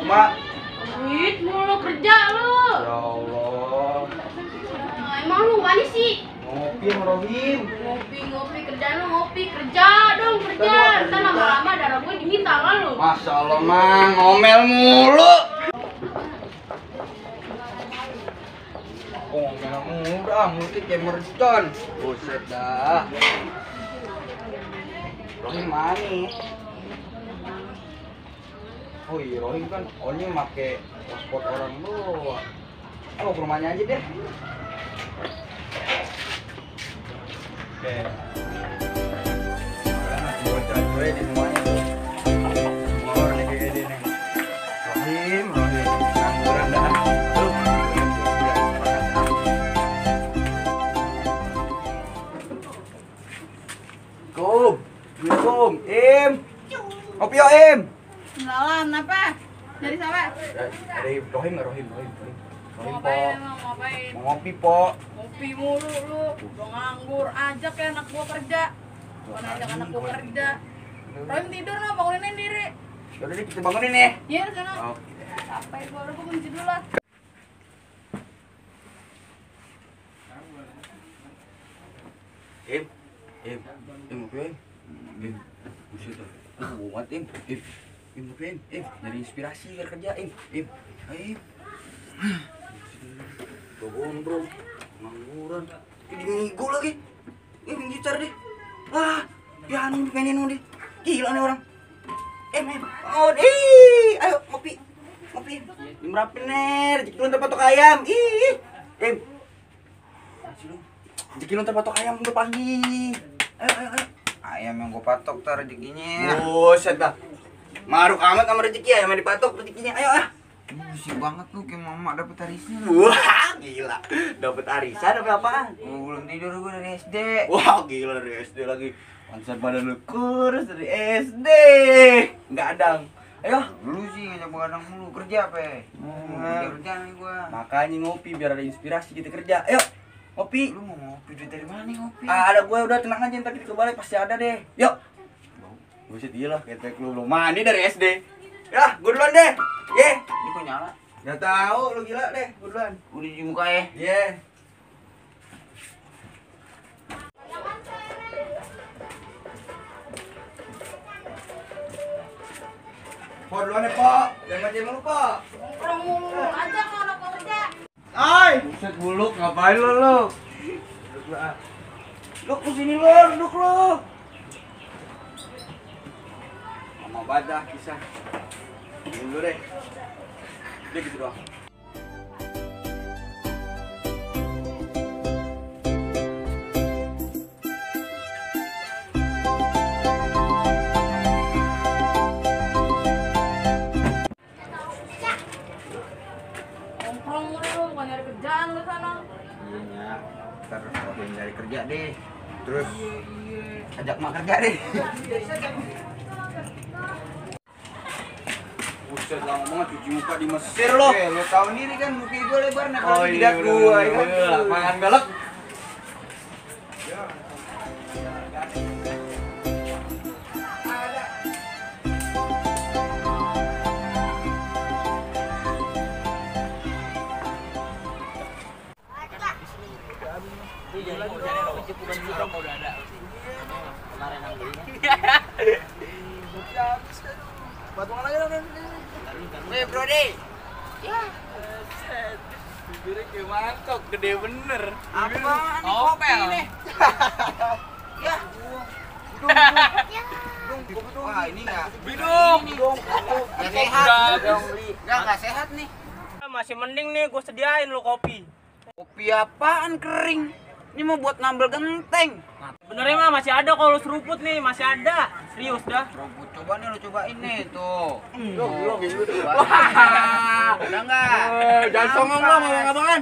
Mak. Wih, mulu kerja lu. Ya Allah. Emang lu mana sih? Ngopi sama Rohim. Ngopi kerjaan lu ngopi, kerja dong kerja. Ntar lama-lama darah gue dingin tangan lu. Masya Allah, Mang, ngomel mulu. Ngomel mulu, mulutnya kayak mercon. Buset dah. Rohim mana? Oh iya, Rohim kan onnya make paspor orang doang. Oh, ke rumahnya aja deh. Oke. Karena bocah gue di semuanya tuh. Semua orang kayak gini nih. Rohim, ngangguran dah. Tuh. Assalamualaikum, Im. Kopi yo, Im. Salam, kenapa? Dari siapa? Dari Rohim nggak Rohim, Rohim Mau po. ngapain emang, mau ngapain? Mau ngopi po. Ngopi mulu lu, udah nganggur aja kayak anak gua kerja. Bukan ajak anak gua kerja. Rohim tidur lah, bangunin diri. Yaudah deh, kita bangunin nih. Iya, sana. Oke. Capek gua, udah gua kunci dulu lah. Im, ngopi Im. Im, buset dah. Buat Im, ngopi Im. Dari inspirasi biar kerja Im. Ayo Im. Tuh gondrong, ngangguran. Ini ngigo lagi. Main gitar deh. Piano dimainin deh. Gila nih orang. Im. Oh, ayo ngopi. Merapin nih, rezeki lu ntar patok ayam. Im. Rezeki lu ntar patok ayam udah pagi. Ayo. Ayam yang gua patok ntar rezekinya. Buset dah. Maruk amat sama rezeki ayam yang dipatok rezekinya. Ayo. Busik banget lu kayak mama dapet arisan. Wah, gila. Dapet arisan apa apaan? Belum tidur gua dari SD. Wah, gila dari SD lagi. Pantesan badan lu kurus dari SD. Enggak adang. Ayo. Dulu sih ngajak begadang mulu kerja pe. Kerja nih gua. Makanya ngopi biar ada inspirasi kita kerja. Ayo. Ngopi. Lu mau ngopi duit dari mana ngopi? Ada gue udah tenang aja ntar kita ke balai pasti ada deh. Yuk. Buset gila ketek lu belum mandi dari SD. Ya, gue duluan deh. Ye. Ini kok nyala? Gak tahu lu gila deh, gue duluan. Udah di muka ya. Ye. Po duluan deh, Po. Jangan mandi mulu, Po. Nongkrong mulu aja kalau anak gua kerja. Ay, buset buluk, ngapain lu? Duduk lu sini lu, duduk lu. Mama badah kisah. Dulu deh. Dia gitu doang. Nongkrong mulu, bukan nyari kerjaan lu sana. Iya, ntar kalau dari kerja deh. Terus ajak mak kerja deh. Buset lama banget cuci muka di Mesir lo. Oke, lo tahu sendiri kan muka gue lebar nih kalau Oh tidak iya, gua ya kan. lapangan galak. Weh, Brody. Bibirnya kayak mangkok, gede bener. Apaan nih Oh, kopi pel. nih? Ya. Bidung. Wah, ini enggak. Bidung. Enggak sehat. Enggak sehat nih. Masih mending nih gue sediain lo kopi. Kopi apaan kering? Ini mau buat nambel genteng. Benernya mah masih ada kalau lu seruput nih, masih ada. Serius dah. Robot coba nih, lu cobain nih tuh. Belum gitu. Udah enggak? Jangan songong lo sama abang-abangan.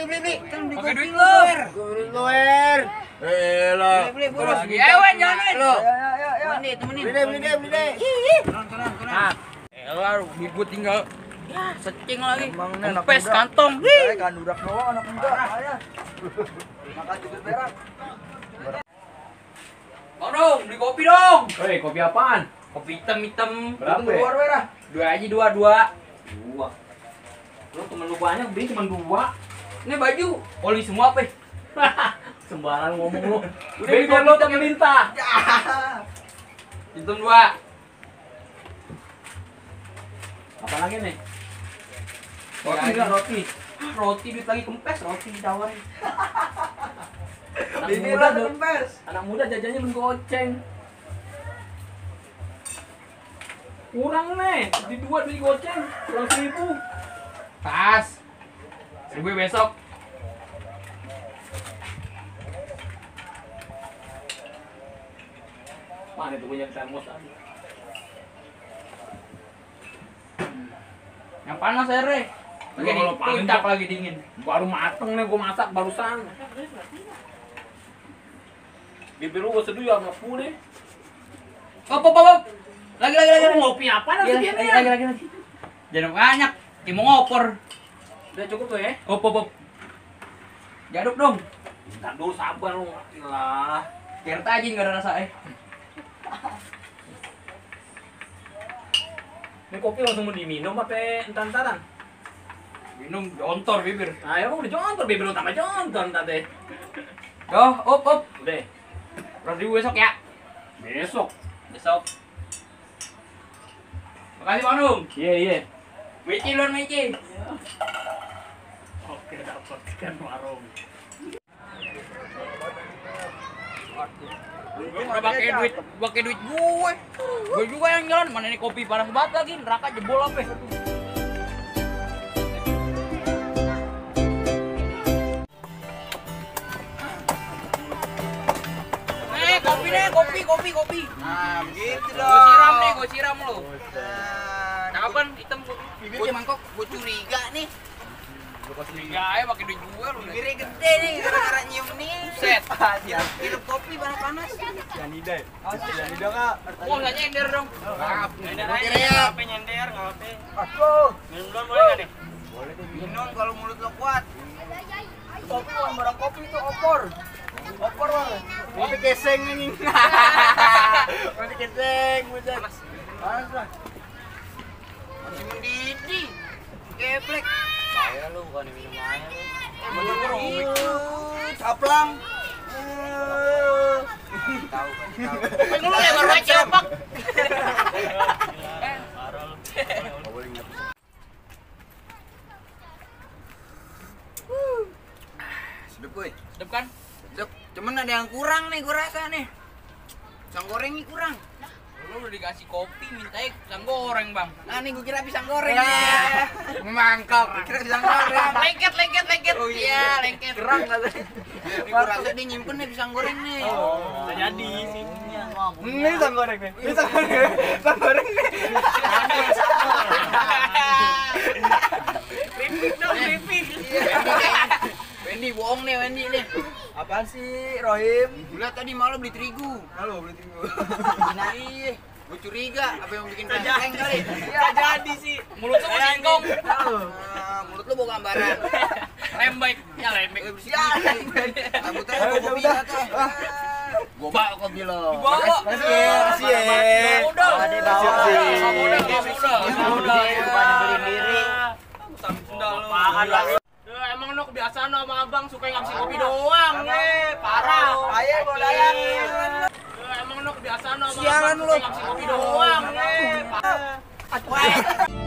Beli. Kan Pakai duit lo. Luer. Elah. Beli. Terus Ewen jangan. lo. Temenin. Beli deh. Kenan. Elah, gue tinggal ya secing lagi. Anak Kempes muda. kantong. Kan durak doang anak muda. Makan juga berak. Bang dong, beli kopi dong. Woi, kopi apaan? Kopi hitam. Berapa ya? Luar merah. Dua aja dua. Dua. Lu temen lu banyak, beli cuma dua. Ini baju oli semua apa? Sembarang ngomong lu. Udah Beli bikin lu hitam. pemerintah. Hitam dua. Apa lagi nih? Roti Roti enggak? roti. Roti duit lagi kempes, roti ditawarin. Anak Ini muda lah tuh. kempes. Anak muda jajannya menggoceng. Kurang nih, di dua beli goceng, kurang 1.000. Pas. 1.000 besok. Mana itu punya termos tadi? Yang panas ya, Re. Lagi Kalau paling puncak lagi dingin. Baru mateng nih gua masak barusan. Bibir lu gua seduh ya sama pu nih. Op. Lagi. Ngopi apa nanti Lagi. Jangan banyak. Mau ngopor. Udah cukup tuh ya. Op. Jaduk dong. Entar dulu sabar lu. Lah. Kerta aja nggak ada rasa Ini kopi langsung mau diminum apa entar-entaran? Minum jontor bibir. Nah, ya udah jontor bibir lu tambah jontor ntar deh. Doh, op. Udah. 100.000 besok ya. Besok. Besok. Makasih Bang Nung. Iya. Mici luan Mici. Oke, dapat ikan warung. Udah pakai duit gue. Gue juga yang jalan. Mana ini kopi panas banget lagi. Neraka jebol apa? Kopi. Nah, begitu Gue siram lu. Nah, Cakep kan hitam. bibir mangkok, gue curiga nih. Enggak, pakai duit gue lu. Bibirnya gede nih gara-gara nyium nih. Set. Hidup kopi panas-panas. Cyanida. Cyanida Kak. Mau nggak nyender dong? Maaf. Nyender aja ya. Nyender, nggak apa. Aduh. Minum dulu boleh nggak nih? Boleh tuh. Minum kalau mulut lo kuat. Kopi bukan barang kopi itu opor. Opor bang. Kopi keseng ini. Kopi keseng, buset. Panas lah. Masih mendidih. Geblek. Saya lu bukan minum air lu. Bener robek. Saplang. Tahu kan tahu. Pengen lu lebar banget cepak. Sedep kuy. Sedep kan? Sedep. Cuman ada yang kurang nih gua rasa nih. Pisang goreng nih kurang. Lu udah dikasih kopi, mintanya pisang goreng, Bang. Nah nih gua kira pisang goreng nih. Memangkap. Kira pisang goreng. Lengket. Oh iya, lengket. Kerang kata. Ini gua rasa dia nyimpen nih pisang goreng nih. Udah jadi sih. Ini pisang goreng nih. Pisang goreng. Pisang goreng nih. Ripik dong, ripik. Wendy bohong nih Wendy nih. Apaan sih, Rohim? Gua liat tadi malu beli terigu. Halo, beli terigu. Nah iya. Gua curiga apa yang bikin prank kali. Nggak jadi sih. Mulut lu mau singkong. Ah, mulut lu bau gambaran. Lembek. Ya lembek. Bersih. Rambutnya gua kopi tuh. Gua bawa kopi lo. Dibawa. Makasih ya. Udah. Ada bawa sih. Udah. Rupanya beli diri. Sendal lu. Emang lu kebiasaan lo sama abang suka ngabisin kopi doang nih, parah. Ayo gua dayangin. Emang lu kebiasaan lo sama Sialan abang lu. suka ngabisin kopi doang nih, parah.